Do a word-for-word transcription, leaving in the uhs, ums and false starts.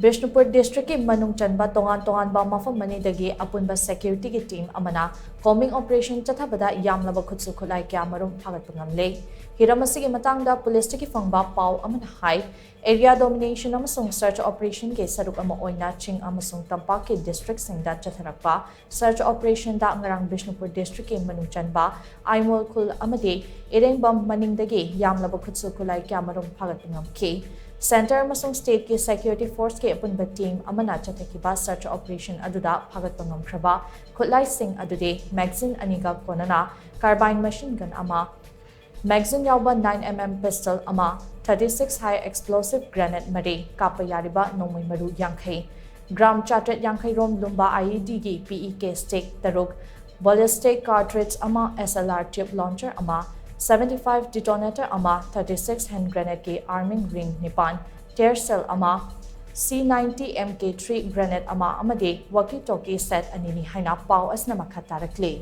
ꯕꯤꯁꯅꯨꯄꯨꯔ ꯗꯤꯁꯇ꯭ꯔꯤꯛꯀꯤ ꯃꯅꯨꯡ ꯆꯟꯕ ꯇꯣꯉꯥꯟ ꯇꯣꯉꯥꯟꯕ ꯃꯐꯝ ꯑꯅꯤꯗꯒꯤ ꯑꯄꯨꯟꯕ ꯁꯦꯀ꯭ꯌꯨꯔꯤꯇꯤꯒꯤ ꯇꯤꯝ ꯑꯃꯅ ꯀꯣꯝꯕꯤꯡ ꯑꯣꯄꯔꯦꯁꯟ ꯆꯠꯊꯕꯗ ꯌꯥꯝꯂꯕ ꯈꯨꯠꯁꯨ ꯈꯨꯠꯂꯥꯏ ꯀꯌꯥꯃꯔꯨꯝ ꯐꯥꯒꯠꯄ ꯉꯝꯂꯦ꯫ ꯍꯤꯔꯝ ꯑꯁꯤꯒꯤ ꯃꯇꯥꯡꯗ ꯄꯨꯂꯤꯁꯇꯒꯤ ꯐꯪꯕ ꯄꯥꯎ ꯑꯃꯅ ꯍꯥꯏ, ꯑꯦꯔꯤꯌꯥ ꯗꯣꯃꯤꯅꯦꯁꯟ ꯑꯃꯁꯨꯡ ꯁꯔꯆ ꯑꯣꯄꯔꯦꯁꯟꯒꯤ ꯁꯔꯨꯛ ꯑꯃ ꯑꯣꯏꯅ ꯆꯤꯡ ꯑꯃꯁꯨꯡ ꯇꯝꯄꯥꯛꯀꯤ ꯗꯤꯁꯇ꯭ꯔꯤꯛꯁꯤꯡꯗ ꯆꯠꯊꯔꯛꯄ ꯁꯔꯆ ꯑꯣꯄꯔꯦꯁꯟꯗ ꯉꯔꯥꯡ ꯕꯤꯁꯅꯨꯄꯨꯔ ꯗꯤꯁꯇ꯭ꯔꯤꯛꯀꯤ ꯃꯅꯨꯡ ꯆꯟꯕ ꯑꯥꯏꯃꯣꯜ ꯈꯨꯜ ꯑꯃꯗꯤ ꯏꯔꯦꯡꯕꯝ ꯃꯅꯤꯡꯗꯒꯤ ꯌꯥꯝꯂꯕ ꯈꯨꯠꯁꯨ ꯈꯨꯠꯂꯥꯏ ꯀꯌꯥꯃꯔꯨꯝ ꯐꯥꯒꯠꯄ ꯉꯝꯈꯤ꯫ ꯁꯦꯟꯇꯔ ꯑꯃꯁꯨꯡ ꯁ꯭ꯇꯦꯠꯀꯤ ꯁꯦꯀ꯭ꯌꯨꯔꯤꯇꯤ ꯐꯣꯔꯁꯀꯤ ꯑꯄꯨꯟꯕ ꯇꯤꯝ ꯑꯃꯅ ꯆꯠꯊꯈꯤꯕ ꯁꯔꯆ ꯑꯣꯄꯔꯦꯁꯟ ꯑꯗꯨꯗ ꯐꯥꯒꯠꯄ ꯉꯝꯈ꯭ꯔꯕ ꯈꯨꯠꯂꯥꯏꯁꯤꯡ ꯑꯗꯨꯗꯤ ꯃꯦꯒꯖꯤꯟ ꯑꯅꯤꯒ ꯀꯣꯟꯅꯅ ꯀꯥꯔꯕꯥꯏꯟ ꯃꯦꯁꯤꯟ ꯒꯟ ꯑꯃ, ꯃꯦꯒꯖꯤꯟ ꯌꯥꯎꯕ nine mm pistol ꯑꯃ, thirty six high explosive grenade ꯃꯔꯤ, ꯀꯥꯞꯄ ꯌꯥꯔꯤꯕ ꯅꯣꯡꯃꯩ ꯃꯔꯨ ꯌꯥꯡꯈꯩ, ꯒ꯭ꯔꯥꯝ ꯆꯥꯇ꯭ꯔꯦꯠ ꯌꯥꯡꯈꯩ ꯔꯣꯝ ꯂꯨꯝꯕ IEDꯒꯤ PEK stick ꯇꯔꯨꯛ, ballistic cartridge ꯑꯃ, SLR tube launcher ꯑꯃ, seventy five detonator ꯑꯃ, thirty six hand grenadeꯀꯤ arming ring ꯅꯤꯄꯥꯟ, tear shell ꯑꯃ, C ninety MK three grenade ꯑꯃ ꯑꯃꯗꯤ walkie talkie set ꯑꯅꯤꯅꯤ ꯍꯥꯏꯅ ꯄꯥꯎ ꯑꯁꯤꯅ ꯃꯈꯥ ꯇꯥꯔꯛꯂꯤ꯫